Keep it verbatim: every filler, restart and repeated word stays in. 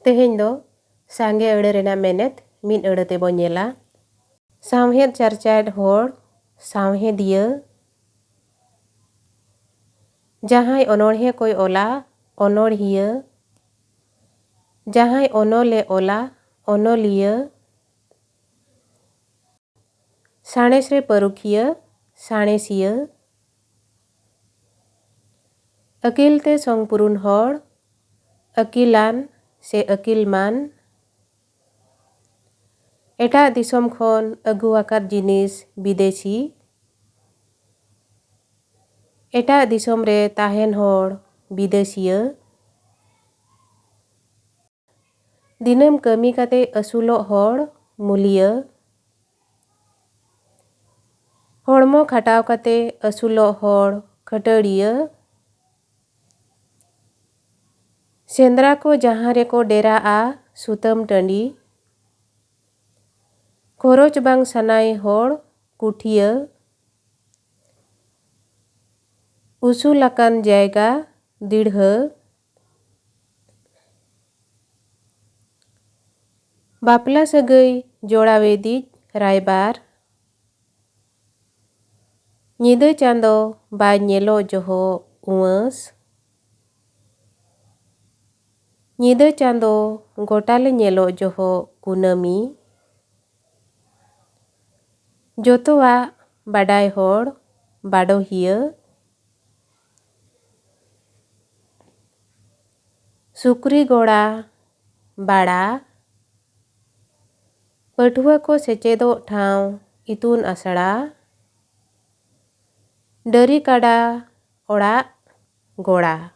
ᱛᱮᱦᱮᱧ ᱫᱚ ᱥᱟᱸᱜᱮ ᱟᱹᱲᱟᱹ ᱨᱮᱱᱟᱜ ᱢᱮᱱᱮᱛ ᱢᱤᱫ ᱟᱹᱲᱟᱹ ᱛᱮᱵᱚ ᱧᱮᱞᱟ᱾ ᱥᱟᱶᱦᱮᱫ ᱪᱟᱨᱪᱟᱭᱮᱫ ᱦᱚᱲ, ᱥᱟᱶᱦᱮᱫᱤᱭᱟᱹ᱾ ᱡᱟᱦᱟᱸᱭ ᱚᱱᱚᱬᱦᱮ ᱠᱚᱭ ᱚᱞᱟ, ᱚᱱᱚᱬᱦᱤᱭᱟᱹ᱾ ᱡᱟᱦᱟᱸᱭ ᱚᱱᱚᱞᱮ ᱚᱞᱟ, ᱚᱱᱚᱞᱤᱭᱟᱹ᱾ ᱥᱟᱬᱮᱥ ᱨᱮ ᱯᱟᱹᱨᱩᱠᱷᱤᱭᱟᱹ, ᱥᱟᱬᱮᱥᱤᱭᱟᱹ᱾ ᱟᱹᱠᱤᱞ ᱛᱮ ᱥᱚᱝᱯᱩᱨᱩᱱ ᱦᱚᱲ, ᱟᱹᱠᱤᱞᱟᱱ ᱥᱮ ᱟᱹᱠᱤᱞᱢᱟᱱ᱾ ᱮᱴᱟᱜ ᱫᱤᱥᱚᱢ ᱠᱷᱚᱱ ᱟᱹᱜᱩ ᱟᱠᱟᱫ ᱡᱤᱱᱤᱥ, ᱵᱤᱫᱮᱥᱤ᱾ ᱮᱴᱟᱜ ᱫᱤᱥᱚᱢ ᱨᱮ ᱛᱟᱦᱮᱱ ᱦᱚᱲ, ᱵᱤᱫᱮᱥᱤᱭᱟᱹ᱾ ᱫᱤᱱᱟᱹᱢ ᱠᱟᱹᱢᱤ ᱠᱟᱛᱮ ᱟᱹᱥᱩᱞᱚᱜ ᱦᱚᱲ, ᱢᱩᱞᱤᱭᱟᱹ᱾ ᱦᱚᱲᱢᱚ ᱠᱷᱟᱴᱟᱣ ᱠᱟᱛᱮ ᱟᱹᱥᱩᱞᱚᱜ ᱦᱚᱲ, ᱠᱷᱟᱹᱴᱟᱹᱲᱤᱭᱟᱹ᱾ ᱥᱮᱸᱫᱽᱨᱟ ᱠᱚ ᱡᱟᱦᱟᱸ ᱨᱮᱠᱚ ᱰᱮᱨᱟᱜᱼᱟ, ᱥᱩᱛᱟᱹᱢ ᱴᱟᱺᱰᱤ᱾ ᱠᱷᱚᱨᱚᱪ ᱵᱟᱝ ᱥᱟᱱᱟᱭ ᱦᱚᱲ, ᱠᱩᱴᱷᱤᱭᱟᱹ᱾ ᱩᱥᱩᱞ ᱟᱠᱟᱱ ᱡᱟᱭᱜᱟ, ᱫᱤᱲᱦᱟᱹ᱾ ᱵᱟᱯᱞᱟ ᱥᱟᱹᱜᱟᱹᱭ ᱡᱚᱲᱟᱣᱮᱫᱤᱡ, ᱨᱟᱭᱵᱟᱨ᱾ ᱧᱤᱫᱟᱹ ᱪᱟᱸᱫᱚ ᱵᱟᱭ ᱧᱮᱞᱚᱜ ᱡᱚᱦᱚᱜ, ᱩᱣᱟᱹᱥ᱾ ᱧᱤᱫᱟᱹ ᱪᱟᱸᱫᱚ ᱜᱚᱴᱟᱞᱮ ᱧᱮᱞᱚᱜ ᱡᱚᱦᱚᱜ, ᱠᱩᱱᱟᱹᱢᱤ᱾ ᱡᱚᱛᱚᱣᱟᱜ ᱵᱟᱰᱟᱭ ᱦᱚᱲ, ᱵᱟᱰᱚᱦᱤᱭᱟᱹ᱾ ᱥᱩᱠᱨᱤ ᱜᱚᱲᱟ, ᱵᱟᱲᱟ᱾ ᱯᱟᱹᱴᱷᱩᱣᱟᱹ ᱠᱚ ᱥᱮᱪᱮᱫᱚᱜ ᱴᱷᱟᱶ, ᱤᱛᱩᱱ ᱟᱥᱲᱟ᱾ ᱰᱟᱹᱨᱤ ᱠᱟᱰᱟ ᱚᱲᱟᱜ, ᱜᱚᱲᱟ᱾